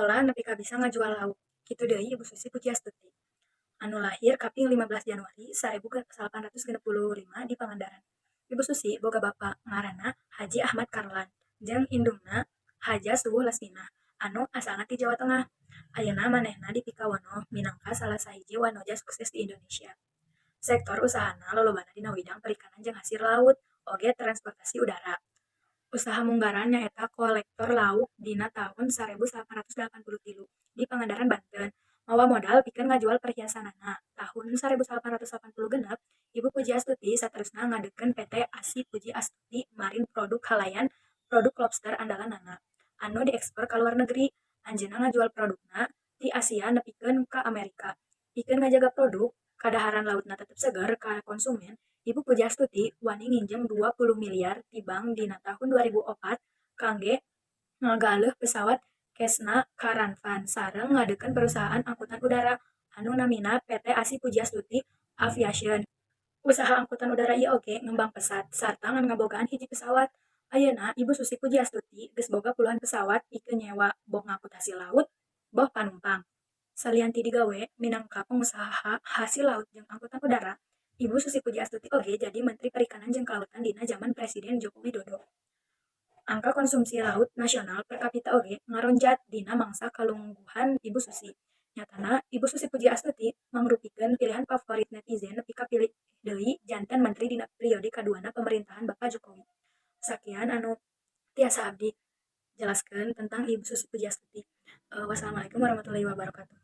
Sakola nepi ka bisa ngajual lauk. Kitu deui Ibu Susi Pudjiastuti. Anu lahir kaping 15 Januari 1865 di Pangandaran. Ibu Susi boga bapa ngaranna Haji Ahmad Karlan jeung indungna Hajah Subuh Lasminah anu asalna ti Jawa Tengah. Ayeuna manehna dipikawanoh minangka salah sahiji wanoja sukses di Indonesia. Sektor usahana lolobana dina widang perikanan jeung hasil laut, oge transportasi udara. Usaha munggaran nyaeta kolektor lauk dina taun 1883 di Pangandaran, Banten. Mawa modal pikeun ngajual perhiasanana. Tahun 1886, Ibu Pudjiastuti saterusna ngadegkeun PT Asi Pudji Astuti Marine Produk kalayan produk lobster andalanana, anu diekspor ka luar negeri. Anjeunna ngajual produkna ti Asia nepikeun ka Amerika. Pikeun ngajaga produk kadaharan lautna tetep seger ka konsumen, Ibu Pudjiastuti wani nginjem 20 miliar ti bank dina tahun 2004 kangge ngagaleuh pesawat Cessna Caravan sareng ngadegkeun perusahaan angkutan udara anu namina PT Asi Pudjiastuti Aviation. Usaha angkutan udara ieu oge ngembang pesat sarta ngan ngabogaan hiji pesawat. Ayeuna Ibu Susi Pudjiastuti geus boga puluhan pesawat pikeun nyewa boh ngangkut hasil laut, boh panumpang. Salian ti digawe minangka pengusaha hasil laut jeung angkutan udara, Ibu Susi Pudjiastuti oge jadi Menteri Perikanan jeung Kelautan dina jaman Presiden Joko Widodo. Angka konsumsi laut nasional per kapita oge ngaronjat dina mangsa kalungguhan Ibu Susi. Nyatana Ibu Susi Pudjiastuti mangrupikeun pilihan favorit netizen nepi kapilih deui janten menteri dina periode kaduana pemerintahan Bapak Jokowi. Sakian anu tiasa abdi jelaskeun tentang Ibu Susi Pudjiastuti. Wassalamualaikum warahmatullahi wabarakatuh.